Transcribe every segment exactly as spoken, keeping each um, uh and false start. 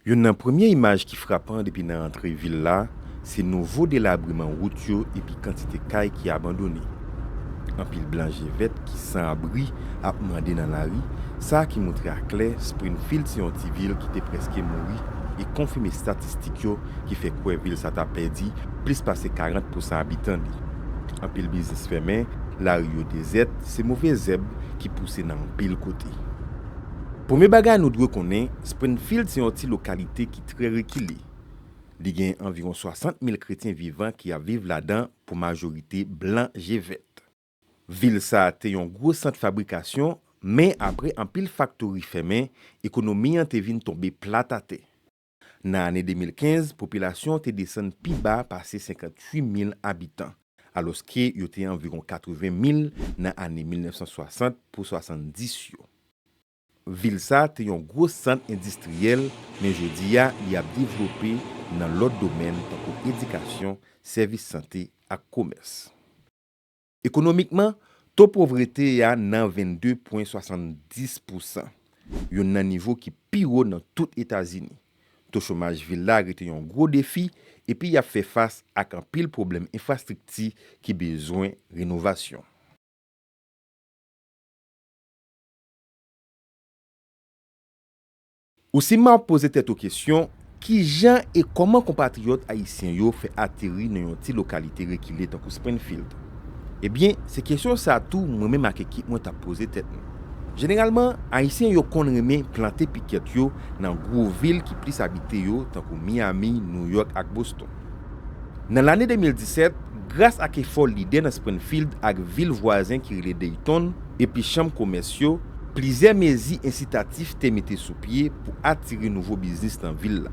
Youn nan premye imaj ki frapan depi nan rantre vil la, se nouvo delabriman wout yo epi kantite kay ki abandone. Anpil blan je vèt ki san abri ap mande nan lari, sa ki montre aklè Springfield se yon ti vil ki te prèske mouri e konfime estatistik yo ki fè kwè vil sa ta pèdi plis pase karant pousan abitan li. Anpil biznis fèmen, lari yo dezèt, se move zèb ki pouse nan anpil kote. Premye bagay nou dwe konnen, Springfield se yon ti lokalite ki trè rekile. Li gen anviwon swasant mil kretyen vivan ki ap viv ladan pou majorite blan je vèt. Vil sa a te yon gwo sant fabrikasyon, men apre anpil faktori fèmen, ekonomi an te vin tonbe plat atè. Nan ane de mil kenz, popilasyon an te desann pi ba pase senkantuit mil abitan, alòske yo te anviwon katreven mil nan ane mil nèf san swasant pou swasanndis yo. Vil sa a te yon gwo sant endistriyèl, men jodi a li ap devlope nan lòt domèn tankou edikasyon, sèvis sante ak komès. Ekonomikman, to povrete a nan venndepwen swasanndis pousan, youn nan nivo ki pi wo nan tout Etazini. To chomaj vil la rete yon gwo defi, epi y ap fè fas ak anpil pwoblèm enfrastrikti ki bezwen renovasyon. Ou siman ap poze tèt ou kesyon, kijan e kòman konpatriyòt ayisyen yo fè ateri nan yon ti lokalite rekile tankou Springfield? Ebyen, se kesyon sa a tou mwen menm ak ekip mwen t ap poze tèt nou. Jeneralman, Ayisyen yo konn renmen plante pikèt yo nan gwo vil ki plis abite yo, tankou Miami, New York ak Boston. Nan lane de mil disèt, gras ak efò lidè nan Springfield ak vil vwazen ki rele Dayton, epi chanm komès yo, plizyè mezi ensitatif te mete sou pye pou atire nouvo biznis nan vil la.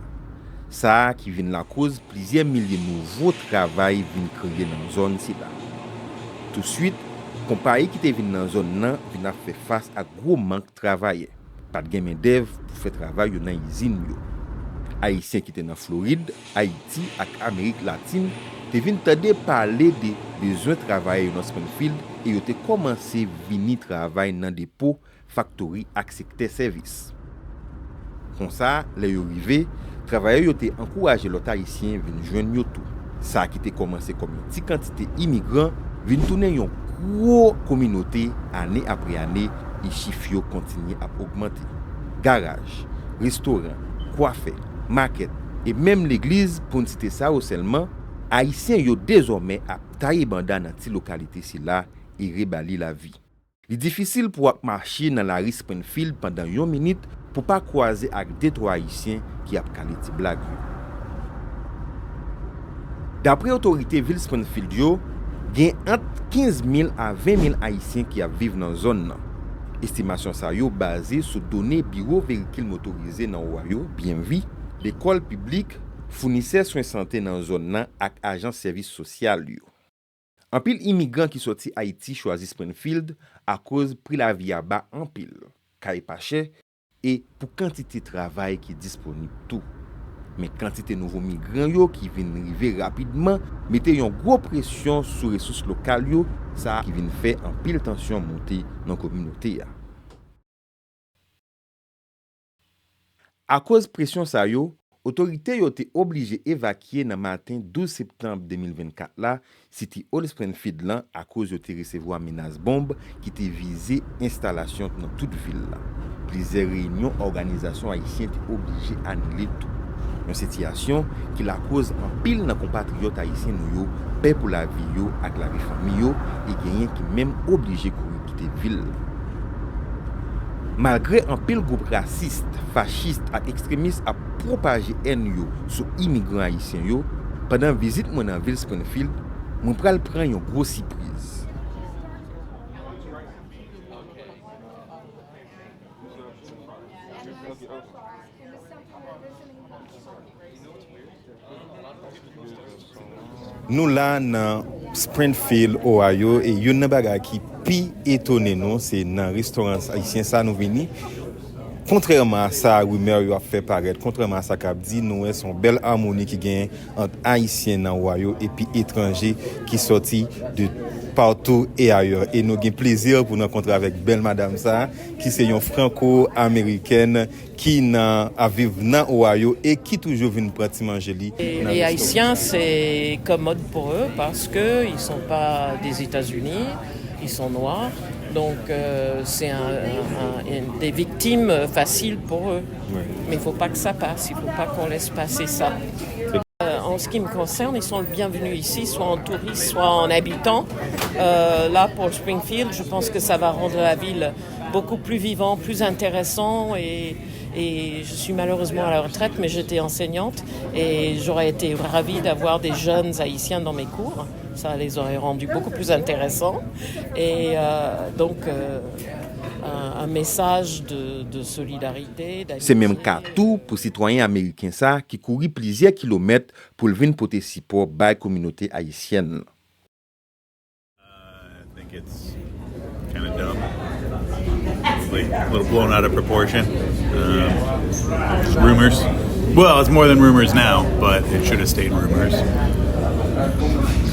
Sa a ki vin lakoz plizyè milye nouvo travay vin kreye nan zòn sila. Touswit, konpayi ki te vin nan zòn nan vin ap fè fas ak gwo mank travayè. Pa t gen mendèv pou fè travay yo nan izin yo. Ayisyen ki te nan Florid, Ayiti ak Amerik Latin te vin tande pale de bezwen travayè yo nan Springfield e yo te kòmanse vini travay nan depo, faktori ak sektè sèvis. Konsa, lè yo rive, travayè yo te ankouraje lòt Ayisyen vin jwenn yo tou. Sa ki te kòmanse kòm yon ti kantite imigran vin tounen yon gwo kominote ane apre ane, e chif yo kontinye ap ogmante. Garaj, restoran, kwafè, makèt, e menm legliz, pou n site sa yo sèlman, Ayisyen yo dezòmè ap taye banda nan ti lokalite sila e rebali lavi. Li difisil pou w ap mache nan lari Springfield pandan yon minit pou pa kwaze ak de twa Ayisyen ki ap kale ti blag yo. Dapre otorite vil Springfield yo, gen ant kenz mil a ven mil Ayisyen ki ap viv nan zòn nan. Estimasyon sa yo baze sou done Biwo Veyikil Motorize nan Ohio, B M V, lekòl piblik, founisè swen sante nan zòn nan ak ajans sèvis sosyal yo. Anpil imigran ki sòti Ayiti chwazi Springfield akoz pri lavi a ba anpil, kay pa chè, e pou kantite travay ki disponib tou. Men kantite nouvo migran yo ki vin rive rapidman mete yon gwo presyon sou resous lokal yo, sa ki vin fè anpil tansyon monte nan kominote a. Akoz presyon sa yo, otorite yo te oblije evakye nan maten douz septanm de mil vennkat la City Hall Springfield lan akoz yo te resevwa menas bonb ki te vize enstalasyon nan tout vil la. Plizyè reyinyon òganizasyon ayisyen te oblije anile tou. Yon sitiyasyon ki lakoz anpil nan konpatriyòt ayisyen nou yo pè pou lavi yo ak lavi fanmi yo e genyen ki menm oblije kouri kite vil la. Malgre anpil gwoup rasis, fachis ak ekstremis ap pwopaje èn yo sou imigran ayisyen yo, pandan vizit mwen nan vil Springfield, mwen pral pran yon gwo sipriz. Nou la nan Springfield, Ohio, e youn nan bagay ki pi etone nou, se nan restoran ayisyen sa nou vini. Kontrèman a sa rimè yo ap fè parèt, kontrèman a sa k ap di, nou wè se yon bèl amoni ki genyen ant Ayisyen nan wa yo epi etranje ki sòti de partou e ayè. E nou gen plezi pou n rankontre avèk bèl madam sa a, ki se yon franko-amerikèn ki nan, ap viv nan Ohio e ki toujou vin pran ti manje li nan resto. Les Haïtiens, c'est commode pour eux parce qu'ils sont pas des États-Unis, ils sont noirs. Donc, euh, c'est un, un- un- une- des victimes faciles pour eux. Ouais. Mais il ne faut pas que ça passe, il ne faut pas qu'on laisse passer ça. Euh, en ce qui me concerne, ils sont le bienvenu ici, soit en touriste, soit en habitant. Euh, là, pour Springfield, je pense que ça va rendre la ville beaucoup plus vivante, plus intéressante. Et, et je suis malheureusement à la retraite, mais j'étais enseignante et j'aurais été ravie d'avoir des jeunes haïtiens dans mes cours. Ça les aurait rendus beaucoup plus intéressants. Et euh, donc, euh, un, un message de, de solidarité, d'amitié. Se menm ka tou pou sitwayen ameriken sa a ki kouri plizyè kilomèt pou l vin pote sipò bay kominote ayisyèn nan. Uh, I think it's kind of dumb. Like, a little blown out of proportion. Um, just rumors. Well, it's more than rumors now, but it should have stayed rumors.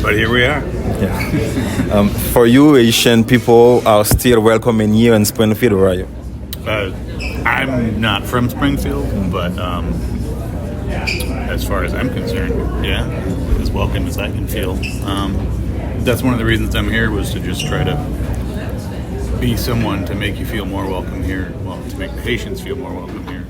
But here we are. Um, for you, Haitian people are still welcoming here in Springfield, right? Uh, I'm not from Springfield, but um, as far as I'm concerned, yeah, as welcome as I can feel. Um, that's one of the reasons I'm here, was to just try to be someone to make you feel more welcome here, well, to make the Haitians feel more welcome here.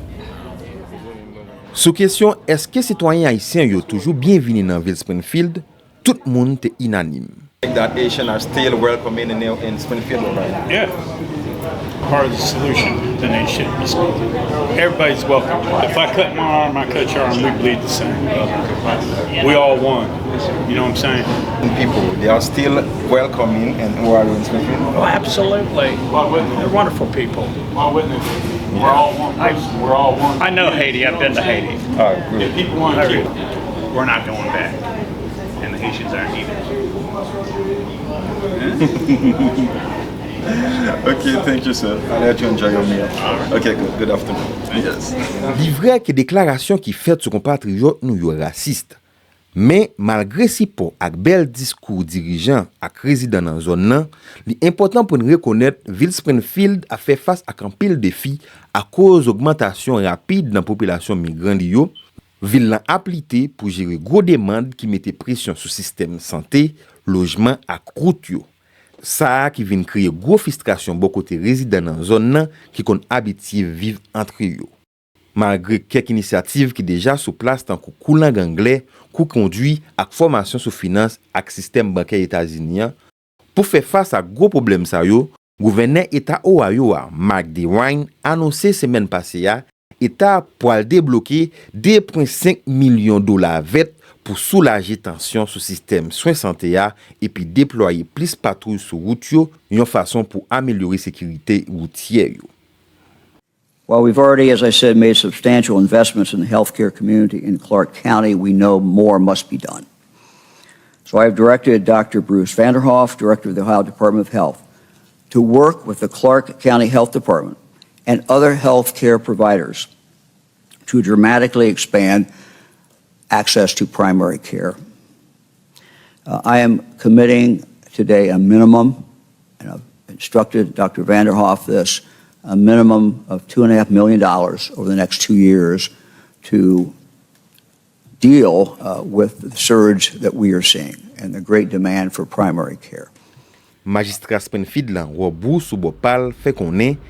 Sou kesyon èske sitwayen ayisyen yo toujou byenvini nan vil Springfield, tout moun te inanim. That Haitian are still welcoming in, in Springfield, right? Yeah. Part of the solution, then they should be speaking. Everybody's welcome. If I cut my arm, I cut your arm, we bleed the same. We all one. You know what I'm saying? People, they are still welcoming and who are in Springfield. Oh, absolutely. They're wonderful people. Why wouldn't it? We're all one person. We're all one. I know Haiti. I've been to Haiti. Ah, good. If people want to keep, we're not going back. And the Haitians aren't either. Okay, thank you, sir. I'll let you enjoy your meal. Okay, good. Good afternoon. Yes. Li vrè ke deklarasyon ki fèt sou konpatriyòt nou yo rasis, men malgre sipò ak bèl diskou dirijan ak rezidan nan zòn nan, li enpòtan pou n rekonèt vil Springfield ap fè fas ak anpil defi akoz ogmantasyon rapid nan popilasyon migran li yo. Vil lan ap lite pou jere gwo demann ki mete presyon sou sistèm sante, lojman ak wout yo. Sa a ki vin kreye gwo fristrasyon bò kote rezidan nan zòn nan ki konn abitye viv antre yo. Malgre kèk inisyativ ki deja sou plas tankou kou lang anglè, kou kondwi ak fòmasyon sou finans ak sistèm bankè Etazini an, pou fè fas ak gwo pwoblèm sa yo, gouvènè eta Ohio a, Mike DeWine, anonse semèn pase a eta a pwal debloke de pwen senk milyon dola vèt pou soulaje tansyon sou sistèm swen sante a epi deplwaye plis patwouy sou wout yo, yon fason pou amelyore sekirite woutyè yo. While we've already, as I said, made substantial investments in the healthcare community in Clark County, we know more must be done. So I have directed Doctor Bruce Vanderhoff, Director of the Ohio Department of Health, to work with the Clark County Health Department and other healthcare providers to dramatically expand access to primary care. Uh, I am committing today a minimum, and I've instructed Doctor Vanderhoff this, a minimum of two and a half million dollars over the next two years to deal uh, with the surge that we are seeing and the great demand for primary care. Majistra Springfield lan, Rob Wu, sou bò pa l, fè konnen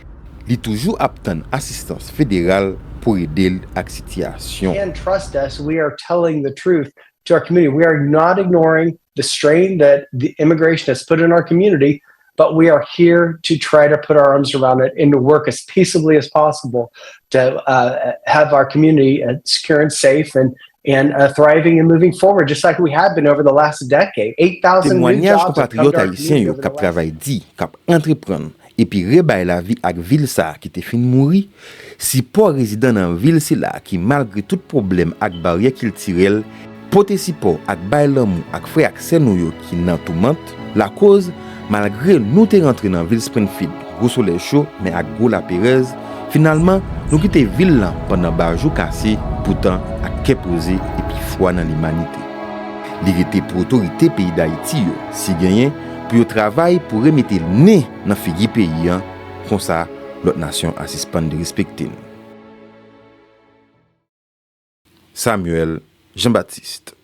li toujou ap tann asistans federal pou ede l ak sitiyasyon. Can trust us. We are telling the truth to our community. We are not ignoring the strain that the immigration has put in our community, but we are here to try to put our arms around it and to work as peaceably as possible to uh, have our community uh, secure and safe and and uh, thriving and moving forward, just like we have been over the last decade. Eight thousand new Temwanyaj jobs have come konpatriyòt to our ayisyen community yo over k ap the last travay di, k ap antreprann, epi rebay lavi ak vil sa a ki te fin mouri, sipò rezidan nan vil sila ki, malgre tout pwoblèm ak baryè kiltirèl, pote sipò ak bay lanmou ak frè ak sè nou yo ki nan toumant, lakoz, malgre nou te rantre nan vil Springfield gwo solèy cho, men ak gwo laperèz, Finalman, nou kite vil lan pandan bajou kase, poutan ak kè poze epi fwa nan limanite. Li rete pou otorite peyi Dayiti yo, si genyen, pou yo travay pou remete nen nan figi peyi an, konsa lòt nasyon a sispann derespekte n. Samuel Jean-Baptiste.